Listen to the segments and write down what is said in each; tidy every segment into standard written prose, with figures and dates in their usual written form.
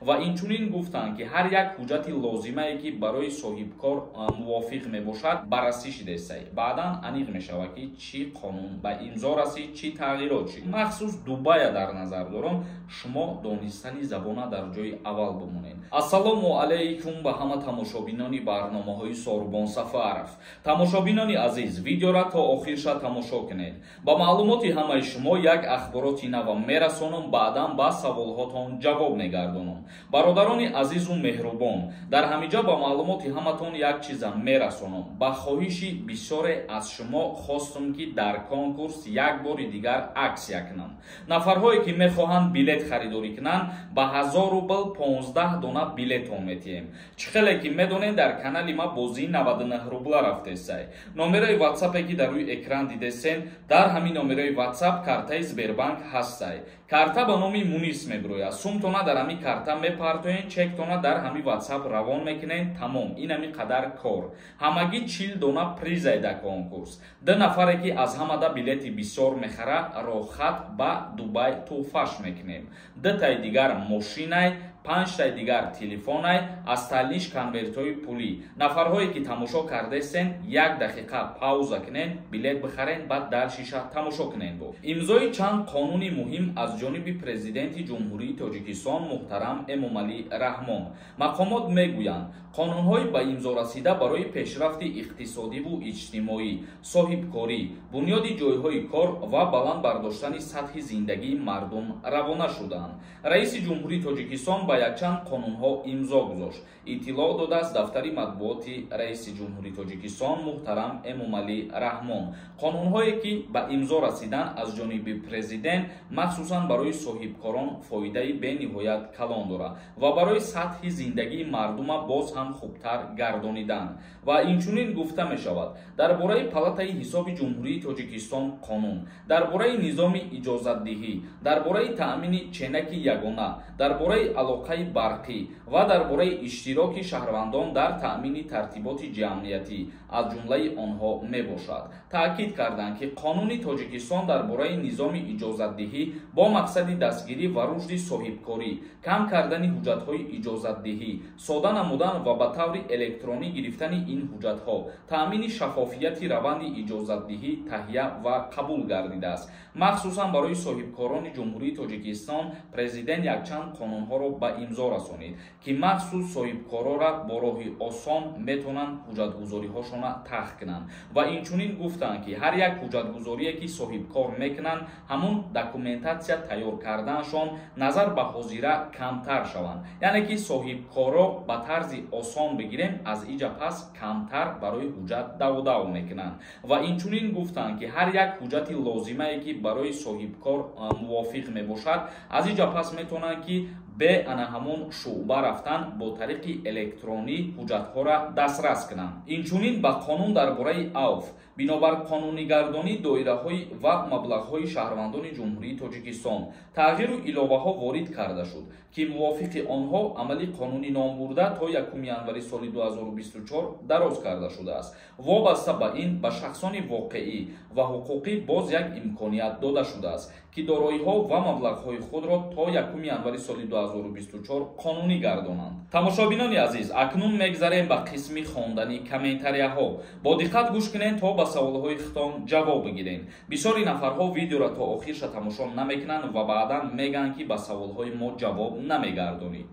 Ва инчунин гуфтанд, ки ҳар як ҳуҷҷати лозимае, ки барои соҳибкор мувофиқ мебошад, баррасӣ шидесай. Баъдан аниқ мешавад, ки чӣ қонун ба имзо расид, чӣ тағйирот шид. Махсус Дубая дар назар дорам, шумо донистани забона дар ҷои аввал бимонед. Ассалому алайкум ба ҳама тамошобинони барномаҳои Сорубон Сафаров. Тамошобинони азиз, видеора то охирша тамошо кунед. Ба маълумоти ҳамаи шумо як ахбороти нава мерасонам, баъдан ба саволҳотон ҷавоб мегардонам. Бародарони азизу меҳрубон, дар ҳамиҷа ба маълумоти ҳаматон як чиза мерасонам. Ба хоҳиши бисёре аз шумо хостум, ки дар конкурс як бори дигар аксия кунам. Нафарҳое, ки мехоҳанд билет харидорӣ кунанд, ба 1000 рубл 15 дона билетон метиҳем. Чӣ хеле ки медонед, дар канали ма бозии 99 рубла рафтесай. Номерои ватсапе, ки дар рӯи экран дидесен, дар ҳамин номерои ватсап картаи Сбербанк ҳастай. Карта ба номи Мунис мебирояд. Сумтона дар ҳамин карта мепартоен, чектона дар ҳамин ватсап равон мекунен, тамом. Ин ҳамин қадар кор. Ҳамагӣ 40 дона призай дар конкурс. Ду нафаре, ки аз ҳамада билети бисёр мехара, рохат ба Дубай тӯҳфаш мекунем. Дутаи дигар мошинай, панҷтаи дигар телефонай, остальныйш конвертҳои пулӣ. Нафарҳое, ки тамошо кардесен, як дақиқа пауза кунен, билет бихарен, баъд дар шиша тамошо кунен. Бо имзои чанд қонуни муҳим аз ҷониби Президенти Ҷумҳурии Тоҷикистон муҳтарам Эмомалӣ Раҳмон, мақомот мегӯянд, қонунҳои ба имзо расида барои пешрафти иқтисодиву иҷтимоӣ, соҳибкорӣ, бунёди ҷойҳои кор ва баланд бардоштани сатҳи зиндагии мардум равона шудаанд. Раиси Ҷумҳурии Тоҷикистон ба якчанд қонунҳо имзо гузошт, иттилоъ додааст дафтари матбуоти Раиси Ҷумҳурии Тоҷикистон муҳтарам Эмомалӣ Раҳмон. Қонунҳое, ки ба имзо расиданд аз ҷониби президент, махсусан барои соҳибкорон фоидаи бениҳоят калон дорад ва барои сатҳи зиндагии мардума боз ҳам хубтар гардонидан. Ва инчунин гуфта мешавад дар бораи Палатаи ҳисоби Ҷумҳурии Тоҷикистон қонун, дар бораи низоми иҷозатдиҳӣ, дар бораи таъмини ченаки ягона, дар бораи алоқаи барқӣ ва дар бораи иштироки шаҳрвандон дар таъмини тартиботи ҷамъиятӣ аз ҷумлаи онҳо мебошад. Таъкид карданд, ки қонуни Тоҷикистон дар бораи низоми иҷозатдиҳӣ бо мақсади дастгирӣ ва рушди соҳибкорӣ, кам кардани ҳуҷҷатҳои иҷозатдиҳӣ, сода намудан ва ба таври электронӣ гирифтани ин ҳуҷҷатҳо, таъмини шаффофияти раванди иҷозатдиҳӣ таҳия ва қабул гардидааст. Махсусан барои соҳибкорони Ҷумҳурии Тоҷикистон президент якчанд қонунҳоро ба имзо расонид, ки махсус соҳибкорора бо роҳи осон метавонанд ҳуҷҷатгузориҳошона тахт кунанд. Ва инчунин гуфтанд, ки ҳар як ҳуҷҷатгузорие, ки соҳибкор мекунанд, ҳамун документатсия тайёр карданашон назар ба ҳозира камтар шаванд. Яъне ки соҳибкоро ба тарзи осон бигирем, аз иҷа пас камтар барои ҳуҷҷат давдав мекунанд. Ва инчунин гуфтанд, ки ҳар як ҳуҷҷати лозимае, ки барои соҳибкор мувофиқ мебошад, аз иҷа пас метавонанд, ки бе ана ҳамон шӯъба рафтан бо тариқи электронӣ ҳуҷҷатҳоро дастрас кунанд. Инчунин ба қонун дар бораи авф, бинобар қонунигардонии доираҳои ва маблағҳои шаҳрвандони Ҷумҳурии Тоҷикистон тағйиру иловаҳо ворид карда шуд, ки мувофиқи онҳо амали қонуни номбурда то 1 январи соли 2024 дароз карда шудааст. Вобаста ба ин ба шахсони воқеӣ ва ҳуқуқӣ боз як имконият дода шудааст, ки дороиҳо ва маблағҳои худро то 1 январи соли 2024 қонунӣ гардонанд. Тамошобинони азиз, акнун мегзарем ба қисми хондани комментарияҳо. Бо диққат гӯш кунед, то ба саволҳои худтон ҷавоб бигирем. Бисёри нафарҳо видеоро то охирша тамошо намекунанд ва баъдан мегӯянд, ки ба саволҳои мо ҷавоб намегардонӣ.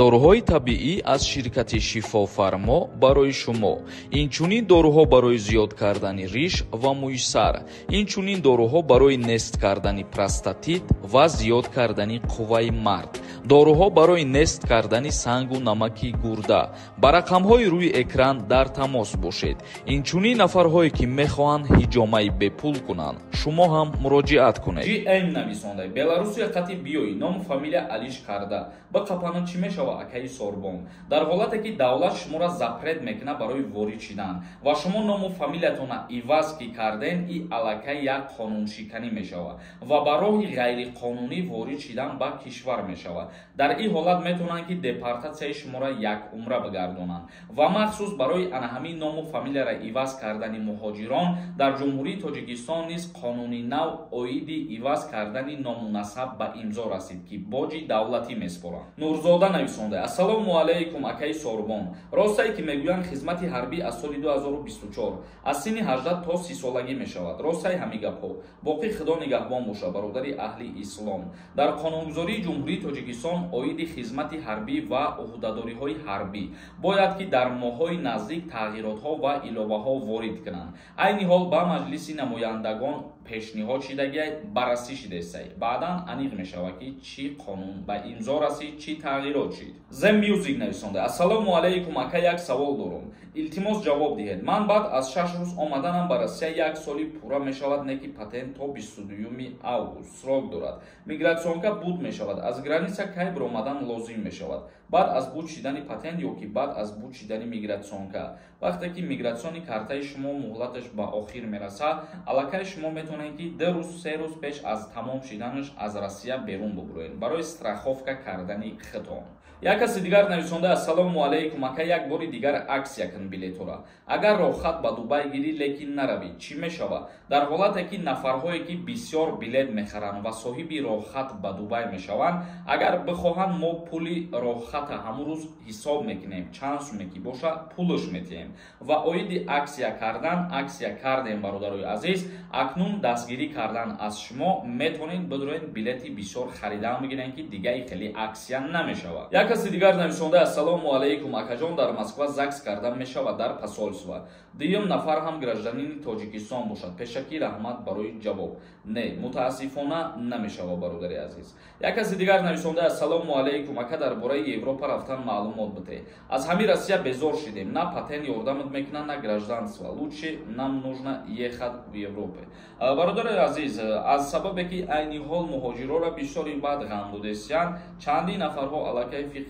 Доруҳои табиӣ аз ширкати Шифофармо барои шумо. Инчунин доруҳо барои зиёд кардани риш ва мӯи сар, инчунин доруҳо барои нест кардани простатит ва зиёд кардани қувваи мард, доруҳо барои нест кардани сангу намаки гурда. Ба рақамҳои рӯи экран дар тамос бошед. Инчунин нафарҳое, ки мехоҳанд ҳиҷомаи бепул кунанд, шумо ҳам муроҷиат кунед. GM нависонда Беларусия қати биёи, ному фамилия алиш карда ба қапана чӣ мешавад? намешава, акаи Сорбон. Дар ҳолате ки давлат шуморо запрет мекунад барои ворид шидан ва шумо ному фамилиятонро иваз ки карден, и аллакай як қонуншиканӣ мешавад ва ба роҳи ғайриқонунӣ ворид шидан ба кишвар мешавад. Дар ин ҳолат метавонанд ки депортатсияи шуморо якумра бигардонанд ва махсус барои ана ҳамин ному фамилияро иваз кардани муҳоҷирон дар Ҷумҳурии Тоҷикистон низ қонуни нав оиди иваз кардани ному насаб ба имзо расид, ки боҷи давлатӣ меспоранд. Нурзода нависонда: Ассалому алайкум, акаи Сорбон. Ростае ки мегӯянд, хизмати ҳарбӣ аз соли 2024 аз синни 18 то 30 солагӣ мешавад? Ростае ҳамин гапҳо? Боқӣ Худо нигаҳбон боша, бародари аҳли ислом. Дар қонунгузории Ҷумҳурии Тоҷикистон оиди хизмати ҳарбӣ ва ӯҳдадориҳои ҳарбӣ бояд ки дар моҳҳои наздик тағйиротҳо ва иловаҳо ворид кунанд. Айни ҳол ба Маҷлиси намояндагон пешниҳод шидагиай, баррасӣ шидесай. Баъдан аниқ мешавад, ки чӣ қонун ба имзо расид, чӣ тағйирот шид. The Music нависонда: Ассалому алайкум, ака, як савол дорум, илтимос, ҷавоб диҳед. Ман баъд аз 6 рӯз омаданам ба Россия як соли пурра мешавад, не ки патент то 22 август срок дорад. Миграционка буд мешавад. Аз граница кай биромадан лозим мешавад? Баъд аз буд шидани патент ё ки баъд аз буд шидани миграционка? Вақте ки миграционный картаи шумо муҳлаташ ба охир мерасад, аллакай шумо метавонед, ки 2 рӯз, 3 рӯз пеш аз тамом шиданаш аз Россия берун бубуроед барои страховка кардани худтон. Як каси дигар нависонда: Ассалому алайкум, ака, як бори дигар акция кун билетора. Агар роҳхат ба Дубай гирӣ, лекин наравӣ, чӣ мешавад? Дар ҳолате ки нафарҳое ки бисёр билет мехаранд ва соҳиби роҳхат ба Дубай мешаванд, агар бихоҳанд, мо пули роҳхата ҳамун рӯз ҳисоб мекунем, чанд суме ки боша, пулш метиҳем. Ва оиди акция кардан, акция кардем, бародарои азиз. Акнун дастгирӣ кардан аз шумо, метавонед бидроед, билети бисёр харидан бигирем, ки дигаи хеле акция намешавад. Як каси дигар нависонда: Ассалому алайкум, акаҷон, дар Москва ЗАГС кардан мешавад дар посольство? Дуюм нафар ҳам гражданини Тоҷикистон бошад. Пешакӣ раҳмат барои ҷавоб. Не, мутаассифона, намешавад, бародари азиз. Як каси дигар нависонда: Ассалому алайкум, ака, дар бораи Европа рафтан маълумот бите. Аз ҳамин Россия безор шидем, на патент ёрдамат мекунад, на гражданство. Лучше нам нужно ехать в Европе. Бародари азиз, аз сабабе ки айни ҳол муҳоҷирора бисёри бад ғам додесиянд, чандин нафарҳо аллакай фикр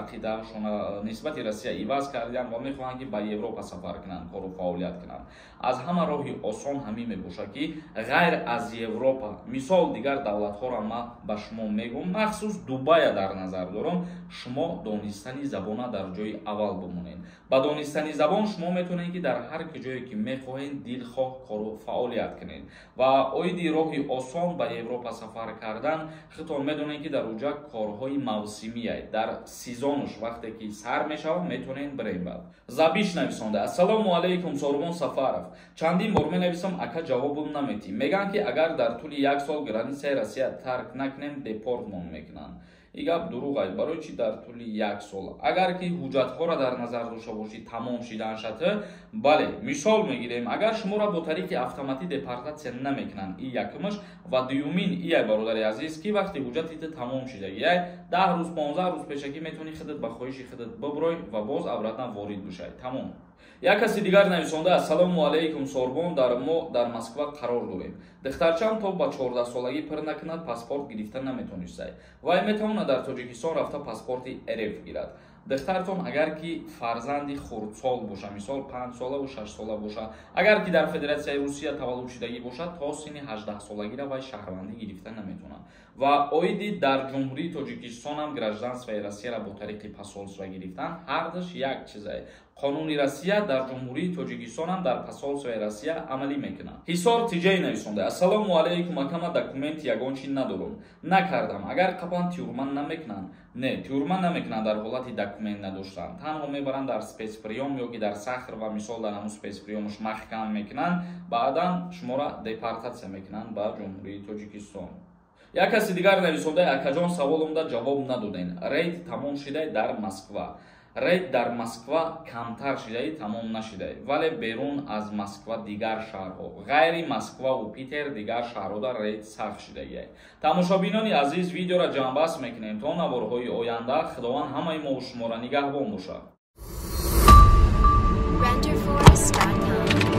ақидаашона нисбати Россия иваз кардианд ва мехоҳанд, ки ба Европа сафар кунанд, кору фаъолият кунанд. Аз ҳама роҳи осон ҳамин мебошад, ки ғайр аз Европа, мисол, дигар давлатҳоро ман ба шумо мегӯм, махсус Дубая дар назар дорам, шумо донистани забона дар ҷои аввал бимонед. Ба донистани забон шумо метавонед, ки дар ҳар ҷое ки мехоҳед, дилхоҳ кору фаъолият кунед. Ва оиди роҳи осон ба Европа сафар кардан, худтон медонед, ки дар уҷа корҳои мавсимия, дар сезонуш вақте ки сар мешавад, метавонед бирем. Баъд Забиш нависонда: Ассалому алайкум, Сорбон Сафаров. Чандин бор менависам, ака, ҷавобам наметӣ. Мегӯянд, ки агар дар тӯли як сол границаи Россия тарк накунем, депортмон мекунанд. И гап дурӯғ. Барои чӣ дар тӯли як сол? Агар ки ҳуҷҷатҳоро дар назар дошта бошӣ, тамом шиданшата, бале. Мисол мегирем, агар шуморо бо тариқи автоматӣ депортатсия намекунанд, и якумаш. Ва дуюмин ия, бародари азиз, ки вақте ҳуҷҷати ту тамом шидагиай, 10 рӯз, 15 рӯз пешакӣ метавонӣ худат ба хоҳиши худат бибурой ва боз обратно ворид бишавӣ, тамом. Як каси дигар нависонда: Ассалому алайкум, Сорбон, дар мо дар Москва қарор дорем. Духтарчам то ба 14-солагӣ пир накунад, паспорт гирифта наметонистай. Вай метавонад дар Тоҷикистон рафта паспорти РФ гирад? Духтартон агар ки фарзанди хурдсол боша, мисол, 5-солаву 6-сола боша, агар ки дар Федератсияи Русия таваллуд шудагӣ бошад, то синни 18-солагиро вай шаҳрвандӣ гирифта наметавонад. Ва оиди дар Ҷумҳурии Тоҷикистонам гражданствои Россияро бо тариқи посольство гирифтан, ҳардаш як чизае. Қонуни Россия дар Ҷумҳурии Тоҷикистонам дар посольствои Россия амалӣ мекунад. Ҳисор Тиҷай нависонда: Ассалому алайкум, акама, документи ягон чи надорум, накардам. Агар қапан, тюрьма намекунанд? Не, тюрьма намекунанд. Дар ҳолати документ надоштан танҳо мебаранд дар спецприём ё ки дар Сахр ва мисол дар ҳамун спецприёмуш маҳкам мекунанд, баъдан шуморо депортатсия мекунанд ба Ҷумҳурии Тоҷикистон. Як каси дигар нависонда: Акаҷон, саволумда ҷавоб надоден. Рейд тамом шидай дар Москва? Рейд дар Москва камтар шидаи, тамом нашидаи, вале берун аз Москва, дигар шаҳрҳо, ғайри Москваву Питер, дигар шаҳрҳода рейд сахт шидагиай. Тамошобинони азиз, видеоро ҷамъбаст мекунем. То наворҳои оянда Худованд ҳамаи мову шуморо нигаҳбон бошад. Renderforest.com.